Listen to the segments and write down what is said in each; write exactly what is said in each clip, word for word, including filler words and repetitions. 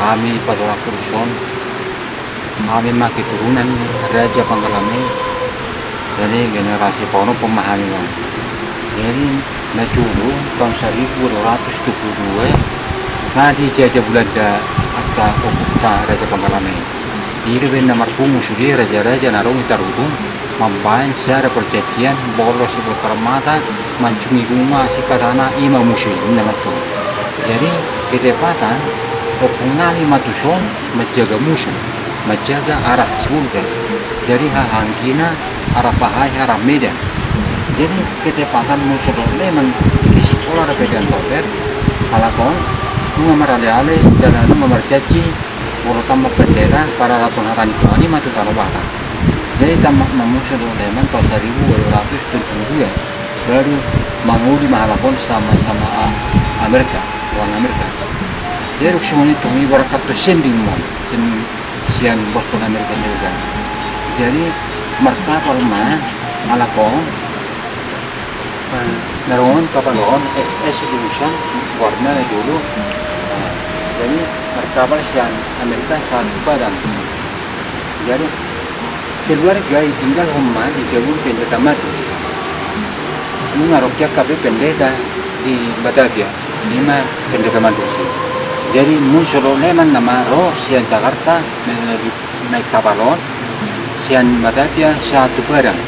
Hami patorang tuson, hami ma keturunan ni Raja Panggalame. Jadi generasi paonomhon ma hami ma. Jadi na jolo taon saribu dua ratus tujuh puluh dua, na dijajah Bulanda angka ompunta Raja Panggalame. I do umbahen na marpungu sude raja-raja na adong i tarutung, mambahen sada perjanjian, bolas si Bontar Mata, mancung i bunga si katana, i ma musu i, ninna ma tutu. Jadi ketepatan ompung nami ma tuson manjaga musu, manjaga arah Sibolga. Jadi haha anggina arah Pahai, arah Medan. Jadi ketepatan musu dohot leman, di sipola dope di Andover, halak on nunga marale-ale jala nunga marjanji, molo tamba pendeta pararaton hata ni Tuhan i ma tu Tano Batak. Jadi tamba ma musu dohot leman taon saribu dua ratus tujuh puluh dua, baru mangoli ma halak on sama-sama, ah, Amerika, uang Amerika. Jadi dung songon i tong i borangkat tu sending ma, sending sian Boston, Amerika Serikat. Jadi markapal ma halak on. Nah, na adong on kapal on, S S Illusion, warna na jolo. Nah, jadi markapal sian Amerika sahat tu Padang. Jadi keluarga i tinggalhon ma di jabu ni Pendeta Matus. Nunga ro pe angka pe pendeta di Batavia, i ma Pendeta Matus i. Jadi musu dohot leman nama ro sian Jakarta, na, na, naek kapal on, sian Batavia sahat tu Padang.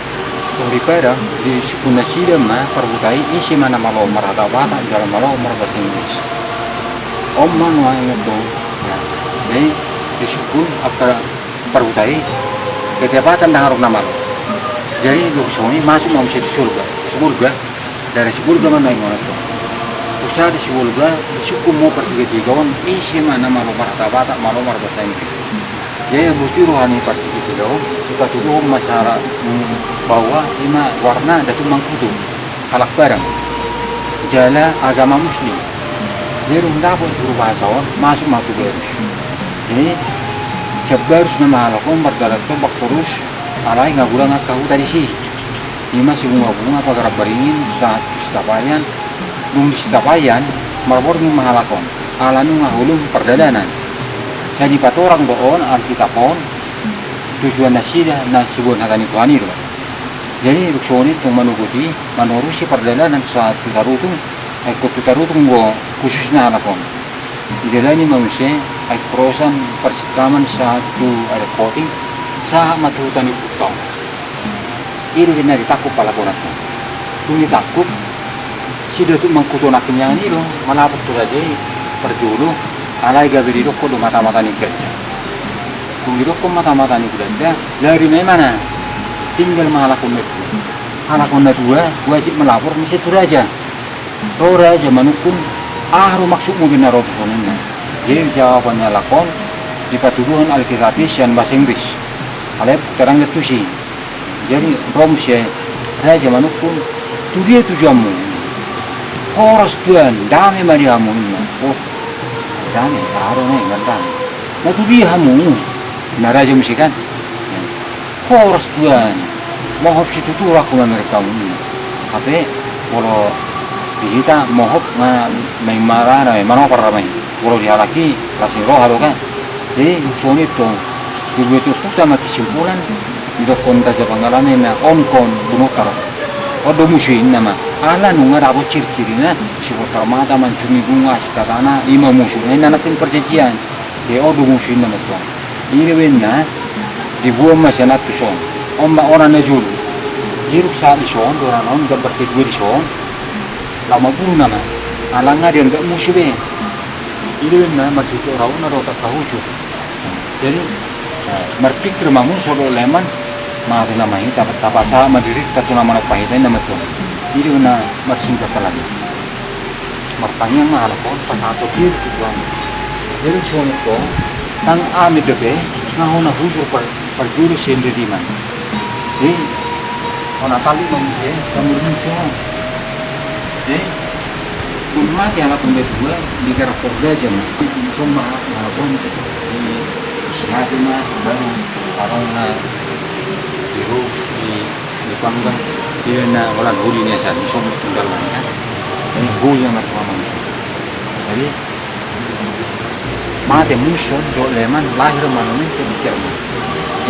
Dung di Padang, disungkun nasida ma parhuta i, ise ma na malo marhata Batak jala malo marbahasa Inggris. On ma nuaeng on. Jadi disungkun angka parhuta i, ketepatan ndang adong na malo. Jadi dung songon i masuk ma muse di Sibolga. Sibolga. Daerah Sibolga ma nuaeng on. Usaha di Sibolga, disungkun ma partigatiga on, ise ma na malo marhata Batak, malo marbahasa Inggris. Jadi habis i roha ni partigatiga on, dipatuduhon ma sara, mm, bahwa i ma warna Datu Mangkuto, halak Padang, jala agama Muslim. Jadi dung dapot juru bahasa on, masuk ma tu Barus. Jadi sian Barus nama halak on mardalan tombak torus, alai nga godang angka huta disi. I ma Sibunga-bunga, Pagaran Baringin, sahat tu Sitapayan. Dung di Sitapayan, marborngin ma halak on, ala nunga holom pardalanan. Sai dipatorang do on Alkitab on, tujuan nasida na siboan hata ni Tuhan i do. Jadi dung songon i tong manogot i, manorusi pardalanan sahat tu Tarutung, eh, ingkon tu Tarutung do khususna halak on. Didalani ma muse aek Prosan, Parsintaman sahat tu Aek Koting, sahat ma tu huta ni Puntong. I do umbahen na ditangkup halak on. Dung ditangkup, si Datu Mangkuto nangkin i do malapor tu raja i parjolo, alai gabe didokkon do mata-mata ni Belanda. Dung didokkon mata-mata ni Belanda, lari ma imana. Tinggal ma halak on na dua. Halak on na dua, wajib malapor muse tu raja. Ro raja manungkun, aha do maksudmu umbahen na ro tuson, ninna. Jadi jawaban ni halak on, dipatuduhon Alkitab i sian bahasa Inggris. Alai terang do tusi. Jadi ro muse raja manungkun, tu dia tujuanmu? Horas Tuan, dame ma di hamu, ninna. Oh, dame, aha do na i mardame? Na tu dia hamu? Ninna raja muse kan. Horas Tuan, mohop situtu rohangku mamereng hamu, ninna. Hape molo di hita mohop nga main marana, main manopar ma i. Molo di halak i las ni roha do kan. Jadi songon i tong, dibuat ompunta ma kesimpulan, didokkon Raja Panggalame, ninna, on ingkon bunuonta ro. On do musu i, ninna ma. Ala nunga dapot ciri-cirina, si Bontar Mata, mancung i bunga si katana, i ma musu. Ninna nangkin parjanjian. Jadi on do musu i, ninna ma tuan. I do umbahen na diboan ma sian Antus on. On ma onan na jolo. Jadi dung sahat dison, di onan on, gambar kedua dison, laho mabunu nama. Ala nga dianggap musu be. I do umbahen na marsitorahon na dohot angka hujur. Jadi marpikir ma musu dohot leman, mate nama hita, tapasahat ma dirinta tu na manompa hita, ninna ma tuan. I do umbahen na marsingkat halak i. Martangiang ma halak on, pasahathon diri tu Tuhan. Jadi songon i tong, ndang amin dope, nga hona hujur par-, parjolo sian diriman. Jadi hona tali ma muse, tamur musu on. Jadi dung mate halak on na dua, digarap raja ma. Dison ma halak on diisihati ma, baru adong na diurus, di dipanggang, dia na holan holi ni asa, dison ma tinggal kan. Jadi holi na martuaman. Jadi Mate Munson dohot Lehmann lahir ma Sinomensem di Jerman.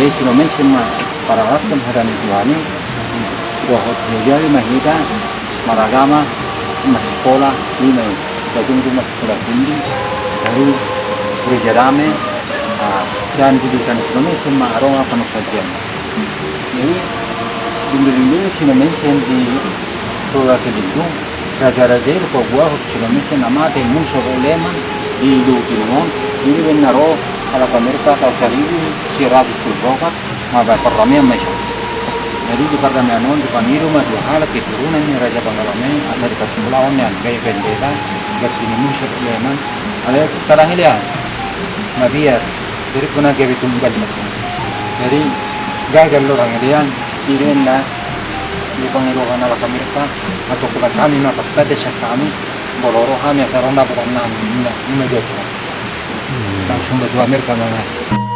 Jadi Sinomensem ma pararathon hata ni Tuhan i, dohot jadi ma hita maragama, marsikola, ima i. Jadi dung i ma sikola tinggi, jadi gereja dame, ah, sian didikan Sinomensem ma adong panumpahian. Jadi dung dilindungi Sinomensem di Flora Sedinggu, raja-raja i paboahon Sinomensem na mate Munson dohot Lehmann di Luwu Timur on. Jadi baen na ro halak Amerika taon saribu sia ratus tolu pulu opat, mambaen pardamean ma i son. Jadi di pardamean on dipangido ma dua halak keturunan ni Raja Pangalamen asa dipasimbolhon nian, gabe pendeta, ganti ni Munson dohot Lehmann. Alai tadang i lean, mabiar, jadi puna gabe tunggal. Jadi gagal do hurang i lean, i do na dipangido halak Amerika, atau kubat hami ma patta desa hami, molo ro hami asa ro dapotan nami, ima, ima dia tu. Langsung do tu Amerika ma.